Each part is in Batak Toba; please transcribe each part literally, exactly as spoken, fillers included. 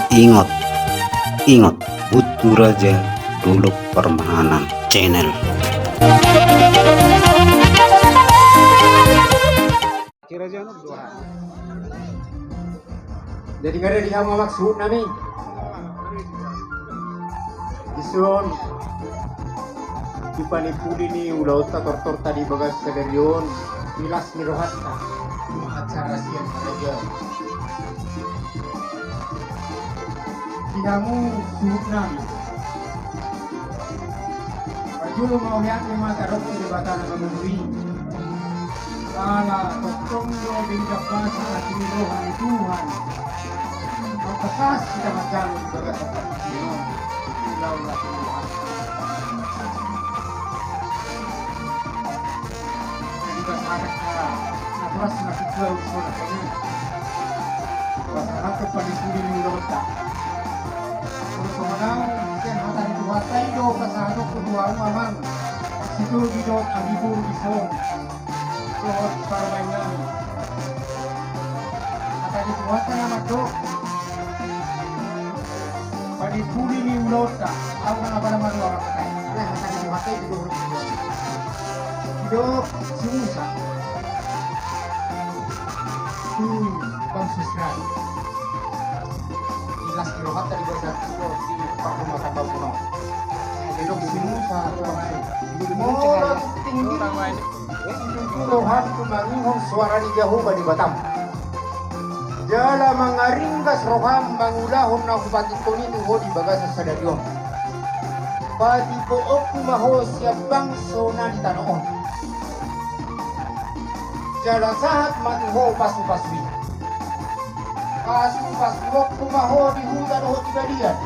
Ingot, ingot, Buntu Raja Dolok Parmahanan Channel. Jadi, nunga di hamu, amang, suhut nami. Dison, di panipuli ni ulaonta, tortorta di bagasan sadari on, di las ni rohanta, di acara sian harajaon. Di hamu suhut nami. Parjolo mauliate ma tadokhon tu Debata na marmulia i. Ala tongtong do denggan basa hati ni roha ni Tuhan. Tongtong pas hita manjalo di bagasan partingkian on. Laula Tuhan. Jadi, pasahat ma, na horas ma hita ulaon songon i. Pasahat ma panipuli ni ulaonta. Songon au, sian hata ni Tuhanta i do pasahatonku tu hamu, amang. Sitogi dohot hami boru dison. Dohot parumaen nami. Hata ni Tuhanta na mandok. Panipuli ni ulaonta, au na pala marua mangkatai. Alai hata ni Tuhanta i didok, didok si Musa tu bangso Israel. Di las ni rohanta di bagasan parrumatanggaonmuna on. Didok si Musa tu bangso Israel. Molo tingki roham tumangihon soara ni Jahowa Debatam. Jala mangaringgas roham mangulahon na hupatikon i tu ho di bagasan sadari on. Patipoonku ma ho sian bangso na di tano on. Jala sahat ma tu ho pasupasu i. Pasupasuonku ma ho di huta dohot di balian.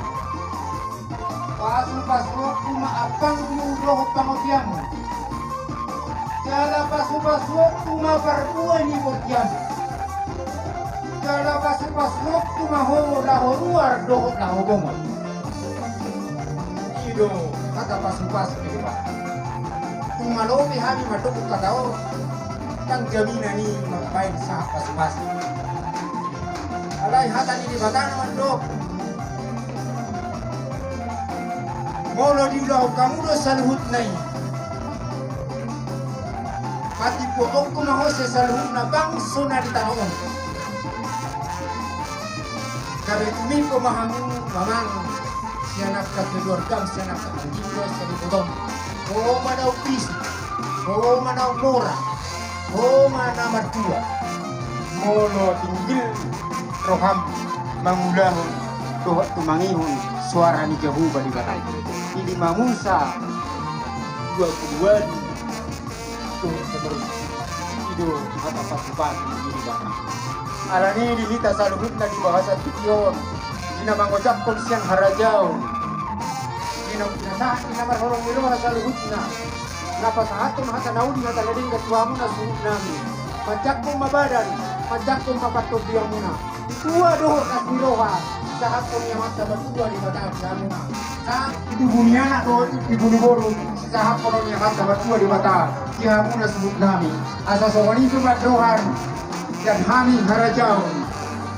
Pasupasuonku ma ampangmu dohot pangotianmu. Jala pasupasuonku ma parbue ni bortianmu. Jala pasupasuonku ma ho laho ruar dohot laho bongot. I do hata pasupasu ni Debata. Tung malo pe hami mandok hata on, ndang jaminan i mambahen sahat pasupasu. Alai hata ni Debata na mandok. Molo diulahon hamu do saluhutna i, patipoonku ma ho sian saluhutna bangso na di tano on. Gabe tumimbo ma hamu, amang, sian angka keluargam, sian angka tondim, sian ibotom. Ho ma naung bisuk, ho ma naung mora, ho ma na martua. Molo tinggil roham mangulahon dohot tumangihon soara ni Jahowa Debata i. Di lima Musa dua pulu ualu, tu seterusna. I do hata pasupasu ni Debata. Alani i di hita saluhutna di bagasan tingki on, di na mangojakhon sian harajaon, di na pinasahat ni na marholong ni roha saluhutna, na pasahathon hata na uli, hata na denggan tu hamuna suhut nami. Manjangkon ma badan, manjangkon ma pantondianmuna. Di tua dohot las ni roha, sisahaphon ni Amanta Martua Debata di hamuna. Sa-, di tubu ni anak dohot di tubu ni boru, sisahaphon ni Amanta Martua Debata di hamuna suhut nami. Asa songon i pe pandohan sian hami harajaon.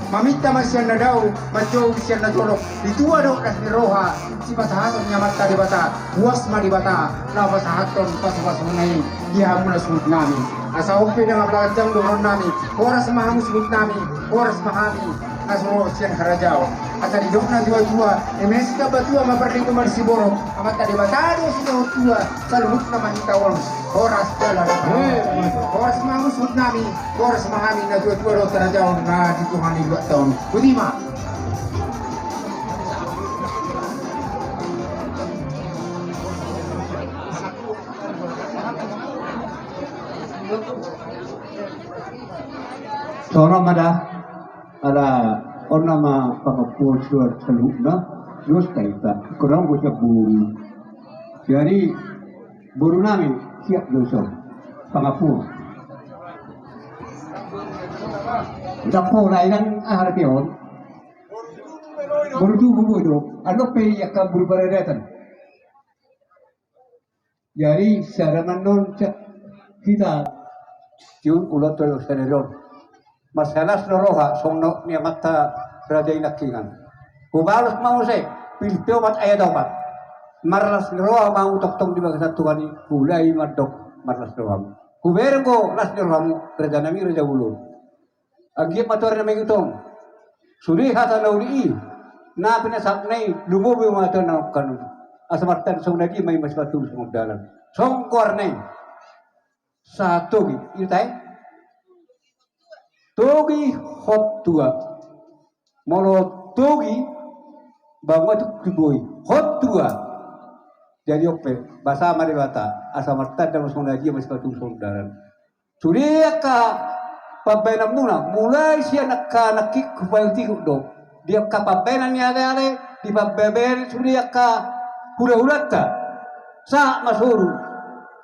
Maminta ma sian na dao, manjou sian na jolok, di tua dohot las ni roha, sipasahaton ni Amanta Debata, puas ma Debata, laho pasahathon pasupasuna i di hamuna suhut nami. Asa on pe ndang apala ganjang dohonon nami, horas ma hamu suhut nami, horas ma hami na so ro sian harajaon. Asa didok natuatua, eme sitambatua ma parlinggoman siborok, Amanta Debata do sitehon tua, saluhutna ma hita on, horas jala. Horas ma hamu suhut nami, horas ma hami natuatua dohot harajaon na di Tuhan i dua taon. Boti ma. Songon on ma da, ala on nama pangampuon suar saluhutna, dos ta ita, kurang bocah buru. Jadi, boru nami, siap do so, pangampuon. Ndang pola i nang aha dope on. Boru tubu do i do. Adong pe i angka boru paradatan. Jadi sada ma annon hita. Tiun ulaonta sadari on. Marsilas do roha songon ni amanta raja i nangkiningan. Hubalos ma muse, Pilipi opat ayat opat. Marlas ni roha ma hamu tongtong di bagasan Tuhan i, huulai mandok marlas ni rohamu. Hubereng do las ni rohamu, raja nami, raja bolon. Anggiat ma tu ari na mangihut on sude hata na uli i, na pinasahatna i lumobi ma tu na nongkan on. Asa martanda songon na dia ma i masipatolu songon dalan. Songon goarna i. Satogi, ita i? Togi hot tua. Molo togi, banua tu boi. Hot tua. Jadi on pe, basa ma Debata, asa martanda ma songon na dia masipatolu songon dalan. Sude angka pambahenanmuna, mulai sian angka nangkin hupaihutihut do. Di angka pambahenan ni aleale, di pambahenan sude angka hulahulanta. Sahat ma soru,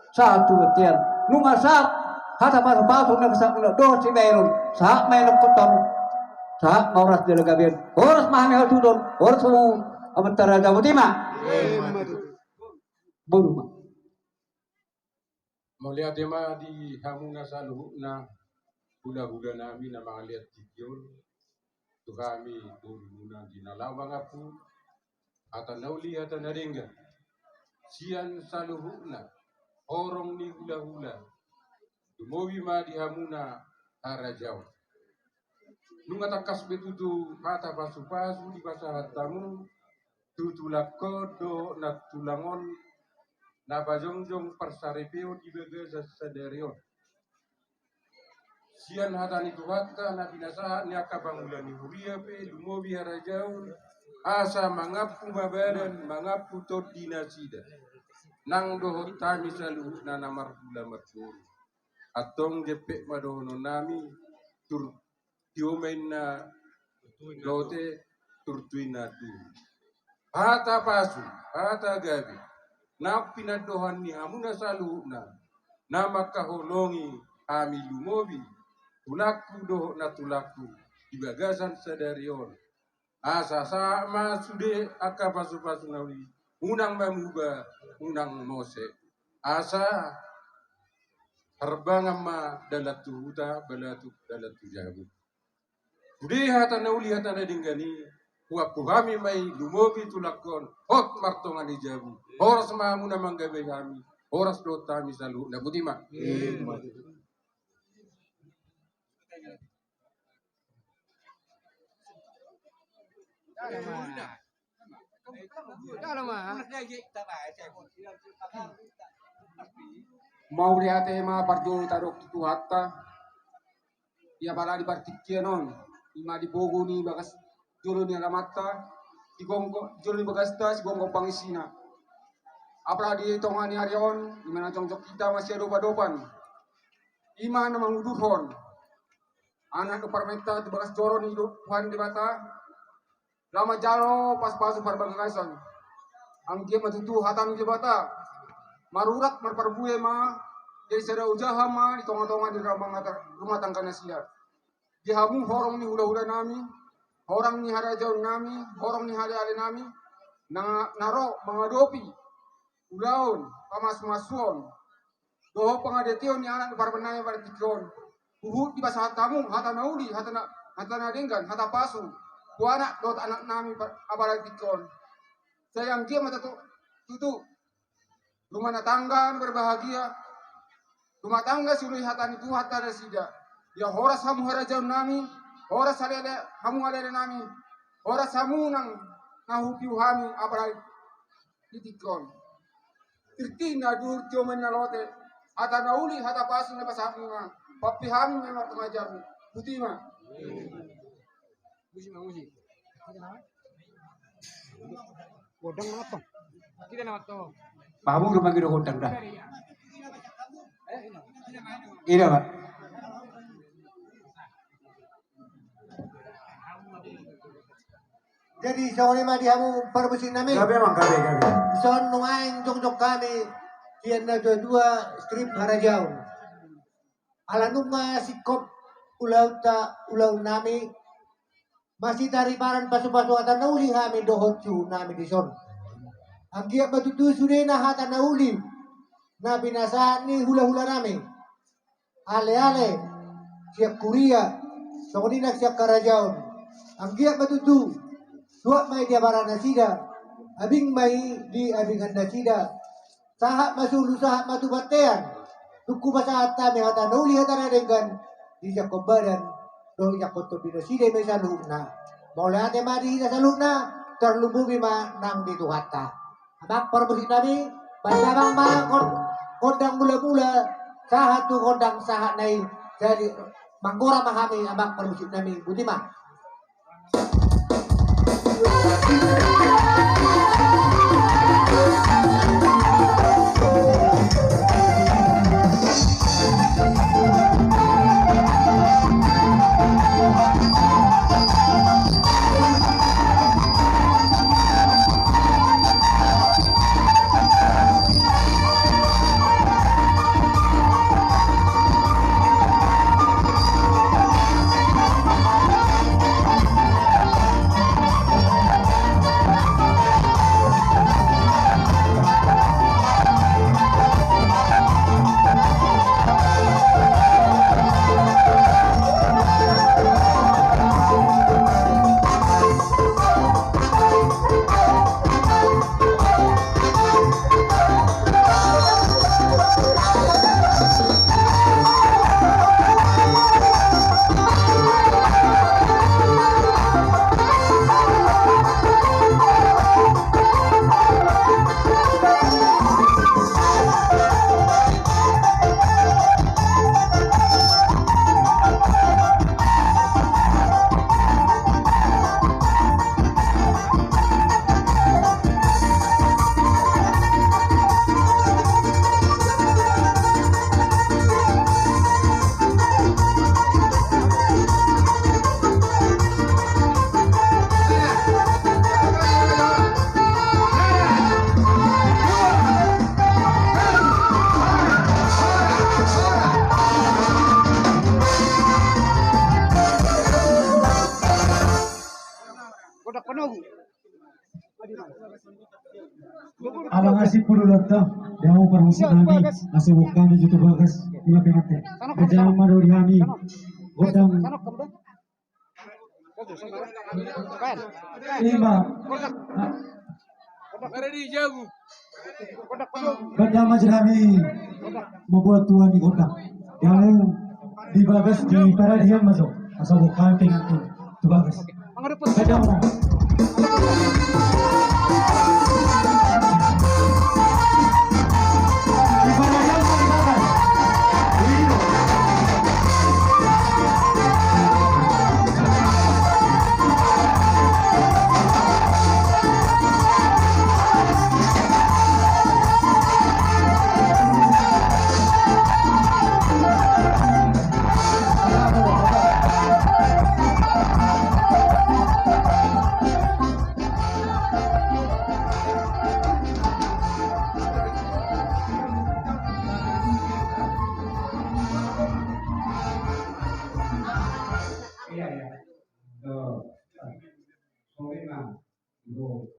sahat tu bontean. Nunga sahat hata pasupasu na pasahatmuna dohot sibahenon, sahat ma i nangkin on. Sahat ma horas jala gabe, horas ma hami hatutuhon, horas ma hamu amanta raja, botima. Botima. Mauliate ma di hamuna saluhutna, hulahula nami na mangalean tingki on, tu hami borumuna di na laho mangampu hata na uli, hata na denggan sian saluhutna horong ni hulahula, lumobi ma di hamuna harajaon. Nunga tangkas be tutu hata pasupasu dipasahat hamu tu tulangkon dohot nantulang on na pajongjong parsaripeon di bagasan sadari on. Sian hata ni Tuhanta na pinasahat ni angka pangula ni huria pe lumobi harajaon, asa mangampu ma badan, mangampu tondi nasida. Nang dohot hami saluhutna na marhula marboru. Antong jempek ma dohonon nami, tur tio ma inna lote, tur tu inna duru. Hata pasu, hata gabe na pinandohan ni hamuna saluhutna, na mangkaholongi hami lumobi tulangku dohot nantulangku di bagasan sadari on. Asa sahat ma sude angka pasupasu na uli, unang mamuba, unang mose. Asa harbangan ma dalan tu huta, balatuk dalan tu jabu. Sude hata na uli, hata na denggan i, huampu hami ma i lumobi tulangkon, hot martonga ni jabu. Horas ma hamu na manggabeai hami, horas dohot hami saluhutna, botima. Mauliate ma parjolo tadok tu Tuhanta. Ia pala di partingkian on, ima di pogu ni bagas jolo ni alamanta, di gonggo jolo ni bagasta, di gonggo pangisina. Apala di tonga ni ari on, ima na jongjong hita masiadopadopan. Ima na mangudurhon anak dohot parumaenta tu bagas joro ni Tuhan Debata, laho manjalo pasupasu parbagason. Anggiat ma tutu hata ni Debata marurat marparbue ma, jadi sada ujaha ma di tongatonga ni rumah tangga nasida. Di hamu horong ni hulahula nami, horong ni harajaon nami, horong ni aleale nami, na ro mangadopi ulaon pamasumasuon dohot pangadeteon ni anak ni parumaen nami partingkian on. Huhut dipasahat hamu hata na uli, hata na, hata na denggan, hata pasu tu anak dohot anak nami partingkian on. Sai anggiat ma tutu rumah tangga na berbahagia, rumah tangga siului hata ni Tuhanta nasida. Ia horas hamu harajaon nami, horas aleale, hamu aleale nami, horas hamu nang na hupiu hami apala di tingki on. Tirti na duru, tio ma inna lote, hata na uli, hata pasu na pasahat muna, pampe hami ma i martonga jabu. Botima. Gondang na mantong. Kita na mantong. Babu rumah kita gondang dah. Ida, Pak. Jadi songon i ma di hamu parmusik nami. Gabe, Amang, gabe, gabe. Dison nuaeng jongjong hami sian natuatua, strip harajaon. Ala nunga singkop ulaonta, ulaon nami, masitariparan pasupasu hata na uli hami dohot suhut nami dison. Anggiat ma tutu sudena hata na uli na pinasahat ni hulahula nami, aleale, sian huria, songon i nang sian harajaon. Anggiat ma tutu Suhat ma i di abaran nasida, abing ma i di abingan nasida. Sahat ma solu, sahat ma tu bontean. Tung hupasahat hami hata na uli, hata na denggan, dijangkon badan dohot dijangkon tondi nasida i ma i saluhutna. Mauliate ma di hita saluhutna, tarlumobi ma nang di Tuhanta. Amang parmusik nami, bahen damang ma gon-, gondang mula-mula, sahat tu gondang sahatna i. Jadi manggora ma hami, amang parmusik nami, boti ma. Godang panogu. Abang asi pulu loto, dia mau parmusik nami, asi bukan di YouTube bagas, lima penate. Kerjaan ma do di hami, godang. Lima. Godang ma jera hami, membuat tuan di godang. Dia mau di bagas di paradian masuk, asal bukan pengantin. Tu bagas. Pedang. Iya, iya. Tuh. Sorry, Bang. Tuh.